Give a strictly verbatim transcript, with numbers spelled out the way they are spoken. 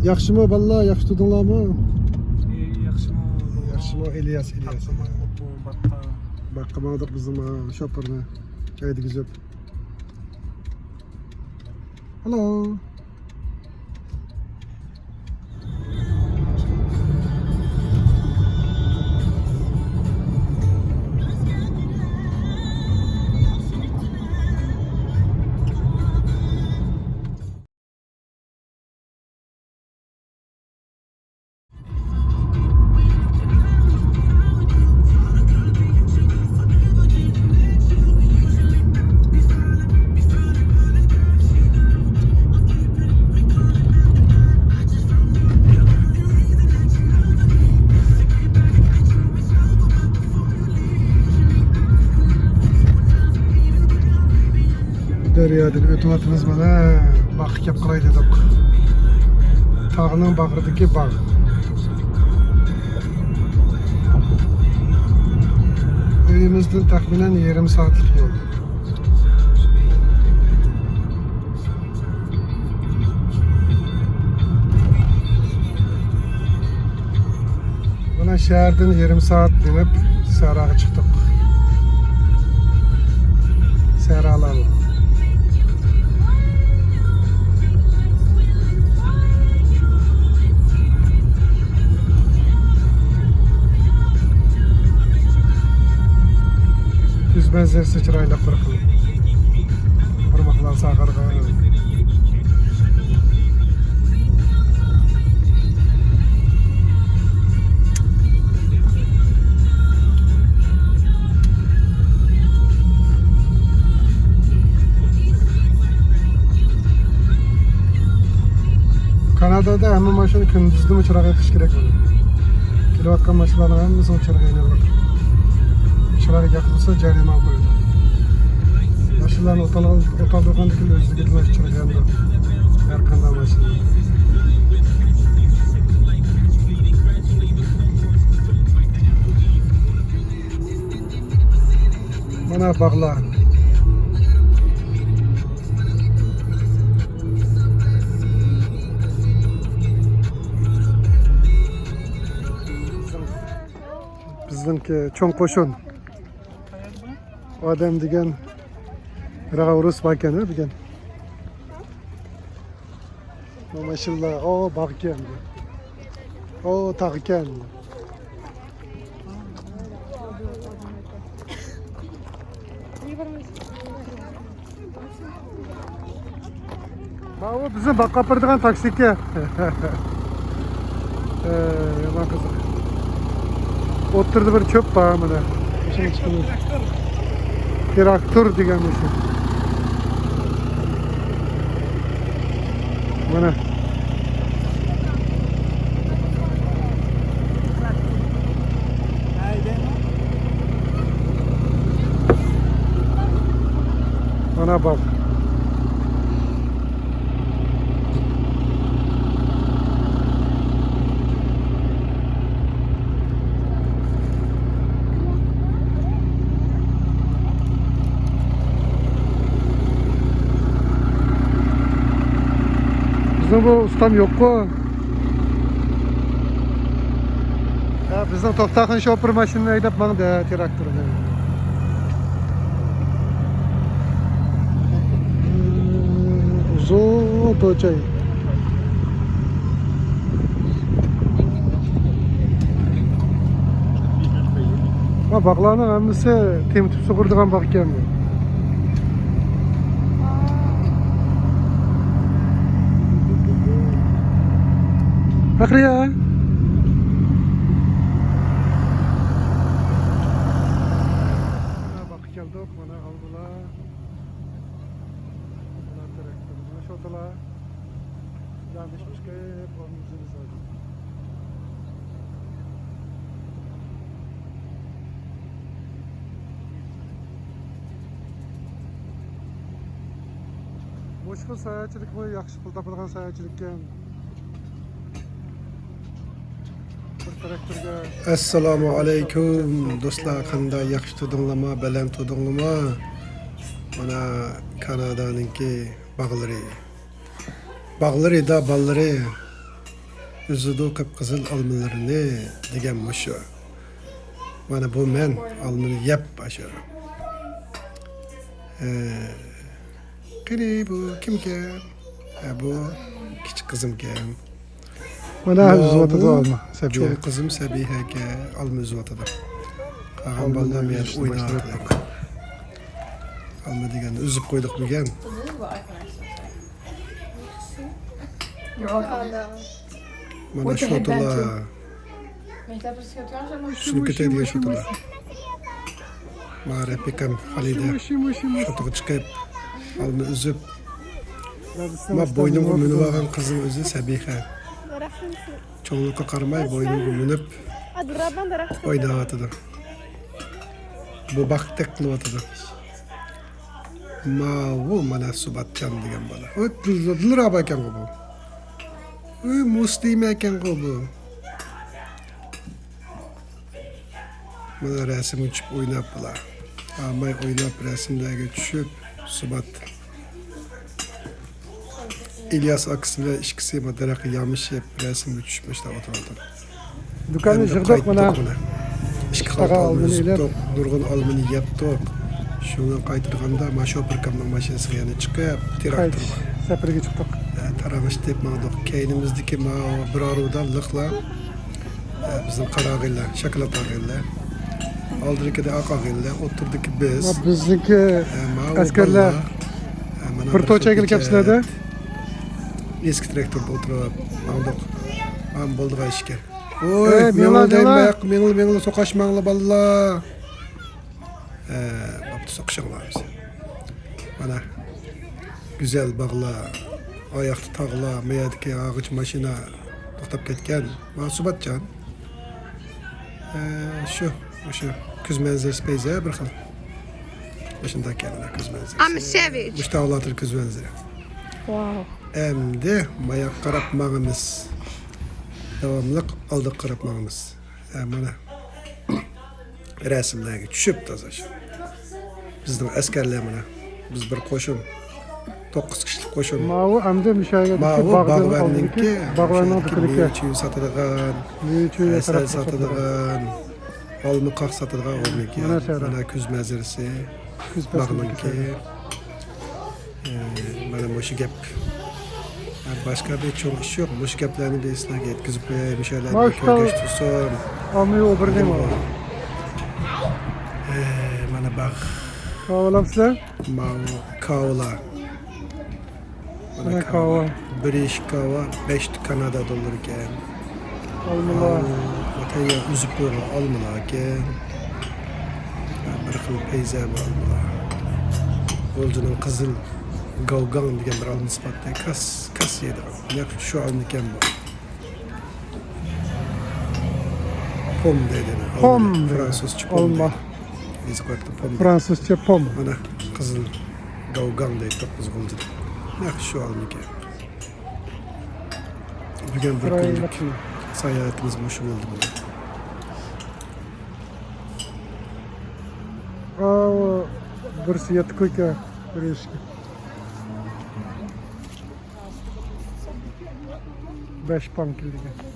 ياخشىمۇ بالىلار، ياخشى تۇردۇڭلارمۇ؟ ئى، ياخشىمۇ؟ ياخشىمۇ ئىلياس، ئىلياس؟ باققا ماڭدۇق بۇ، باققا. باققا ماڭدۇق بىزمۇ شوپۇرنى ھەيدىگۈزۈپ. ھالو. دەريادىن ئۆتۈۋاتىمىز مانا. باغقا كەپ قالاي دېدۇق. تاغنىڭ باغرىدىكى باغ. ئۆيىمىزدىن تەخمىنەن يېرىم سائەتلىك يول. مانا شەھەردىن يېرىم سائەت مېڭىپ، سەھراغا چىقتۇق. سەھرالار. كۈز مەنزىرىسى چىرايلىق بىر خىل. ئورماقلار ساغارغان. كانادادا ھەممە ماشىنا كۈندۈزدىمۇ چىراغ يېقىش كېرەك بولىدۇ. كېلىۋاتقان ماشىنىلارنىڭ ھەممىسىنىڭ چىراغى يېنىق. چىراغ ياقمىسا جەرىمانە قويىدۇ. ماشىنىلارنى ئوتال-، ئوتالدۇرغاندىن كېيىن ئۆزلۈكىدىن چىراغ يانىدۇ. ھەر قانداق ماشىنا. مانا باغلار. بىزنىڭكى چوڭ قوشۇن. ئادەم دېگەن بىراق ئورۇس باركەن، دېگەن. ماشىنىلار، ئو، باغكەن. ئو، تاغكەن. ماۋۇ بىزنى باغقا ئاپىرىدىغان تاكسىكەن. ئەي، يامان قىزىق. ئوتتۇرىدا بىر چۆپ بار مانا. تىراكتور دېگەن مۇشۇ. مانا. مانا باغ. بىزنىڭ بۇ ئۇستام يوققۇ. ھە، بىزنىڭ توختاخان شوپۇر ماشىنىنى ھەيدەپ ماڭدى، تىراكتورنى. ئۇزۇن توچاي. ھا، باغلارنىڭ ھەممىسى تېمىتىپ سۇغۇرىدىغان باغ ئىكەن. فەخرىيە. مانا باغقا كەلدۇق، مانا ئالدىلا. مانا تىراكتور، مانا شوتىلا. ياندىشىپ چىقىپ، ئورنىمىزنى بېسىۋالدۇق. مۇشۇ خىل ساياھەتچىلىكمۇ ياخشى پۇل تاپىدىغان ساياھەتچىلىككەن. بىر تىراكتورغا. ئەسسالامۇ ئەلەيكۇم، دوستلار، قانداق، ياخشى تۇردۇڭلارمۇ، بەلەن تۇردۇڭلارمۇ؟ مانا كانادانىڭكى باغلىرى. باغلىرى دا بالىلىرى. ئۈزىدۇ قىپقىزىل ئالمىلىرىنى دېگەن مۇشۇ. مانا بۇ مەن ئالمىنى يەپ ئاشۇ. ھە، قېنى بۇ كىمكەن؟ ھە، بۇ كىچىك قىزىمكەن. مانا ئۈزۈۋاتىدۇ ئالما، سەبىيە. چوڭ قىزىم سەبىھەكە ئالما ئۈزۈۋاتىدۇ. قالغان بالىلار بۇ يەردە ئويناۋاتىدۇ. ئالما دېگەننى ئۈزۈپ قويدۇق بۈگۈن. مانا شوتىلار. شۇنى كۆتەيدىگەن شوتىلار. ما رەپىقەم خالىدە شوتىغا چىقىپ، ئالما ئۈزۈپ، ما بوينۇمغا مىنىۋالغان قىزنىڭ ئۆزى سەبىخە. چوڭلۇققا قارىماي بوينۇمغا مىنىپ ئويناۋاتىدۇ. بوباقتەك قىلىۋاتىدۇ. ماۋۇ مانا سۇباتجان دېگەن بالا. ئۇ دىل-، دىلرەبا ئىكەنغۇ بۇ. ئۇ مۇستىمە ئىكەنغۇ بۇ. مانا رەسىمگە چۈشۈپ ئويناپ بۇلار. ئاماي ئويناپ رەسىملەرگە چۈشۈپ سۇبات. ئىلياس ئاكىسى بىلەن ئىككىسى بۇ دەرەخكە يامىشىپ رەسىمگە چۈشۈپ مۇشۇنداق ئولتۇرۇۋاتىدۇ. دۇكاننى يىغدۇق مانا. ئىككى قالتا ئالمىنى ئۈزۈپتۇق، نۇرغۇن ئالمىنى يەپتۇق. شۇنى قايتىدىغاندا ما شوپۇر ئاكامنىڭ ماشىنىسىغا يەنە چىقىپ، تىراكتورغا سەپىرىگە چىقتۇق. تاراڭ ئىشلىتىپ ماڭدۇق. كەينىمىزدىكى ما بىر ئارۇدا لىقلار، بىزنىڭ قارا ئاغىنىلەر، شاكىلات ئاغىنىلەر. ئالدىدىكىدە ئاق ئاغىنىلەر، ئوتتۇرىدىكى بىز. بىزنىڭكى ئەسكەرلەر. بىر توچەگىلى كەپسىلەردە. ئېسكى تىراكتوردا ئولتۇرۇپ ماڭدۇق. مانا بولىدىغان ئىشكەن. ۋوي، مېڭىڭلار، مېڭىڭلار، مېڭىڭلار، سوقۇشماڭلار بالىلار. ھە، بوپتۇ، سوقۇشۇڭلار. مانا گۈزەل باغلار، ئاياقتا تاغلار، ما يەردىكى ھاغۇچ ماشىنا توختاپ كەتكەن. مانا سۇباتجان. ھە، شۇ، مۇشۇ كۈز مەنزىرىسى پەيزى بىر خىل. مۇشۇنداق ئىكەن كۈز مەنزىرىسى. مۇشۇ تاغلاردىن كۈز مەنزىرە. ۋاۋ. ئەمدى ماياققا قاراپ ماڭىمىز. داۋاملىق ئالدىغا قاراپ ماڭىمىز. ھە، مانا. رەسىملەرگە چۈشۈپ تازا شۇ. بىزنىڭ ئەسكەرلەر مانا. بىز بىر قوشۇن. توققۇز كىشىلىك قوشۇن. ماۋۇ ئەمدى مۇشۇ يەردىكى ماۋۇ باغۋەننىڭ باغۋەننىڭكى، ئالدىدىكى باغۋەننىڭ دۇكىنىكەن. مېۋە چۈيى ساتىدىغان، مېۋە چۈيى ھەسەل ساتىدىغان، ئالما قاق ساتىدىغان ئورنىكەن. مانا كۈز مەنزىرىسى. كۈز پەسلى. باغنىڭكى. ئە، مانا مۇشۇ گەپ. ئە، باشقا بىر چوڭ ئىش يوق. مۇشۇ گەپلەرنى بىر سىلەرگە يەتكۈزۈپ قوياي. مۇشۇ يەرلەردە كۆرگەچ تۇرسۇن. ئاممىۋى ئوبرىنىڭ. ئە، مانا باغ. كاۋىلامسىلەر؟ ماۋۇ كاۋىلار. مانا كاۋا. بىر يېشىك كاۋا بەش كانادا دوللىرى ئىكەن. ئالمىلار. ئالما، تەييار ئۈزۈپ قويغان ئالمىلار ئىكەن. بىر خىل پەيزى بۇ ئالمىلار. غۇلجىنىڭ قىزىل گاۋگاڭ دېگەن بىر ئالمىسى بار ئىكەن. كاس، كاس يەيدىغان. نەق شۇ ئالما ئىكەن بۇ. پوم دەيدۇ. پوم دەيدۇ. فرانسۇزچە پوم ئالما دەيدۇ. يېزىق ۋاقتىدا پوم دەيدۇ. فرانسۇزچە پوم. مانا قىزىل گاۋگاڭ دەيدۇ، توققۇز غۇلجىدا. نەق شۇ ئالما ئىكەن. بۈگۈن بىر كۈنلۈك ساياھىتىمىز مۇشۇ بولدى مانا. ئاۋۇ بىرسى يەتتە كويكا، بىر ئىشىكى. بەش پانكىل دېگەن.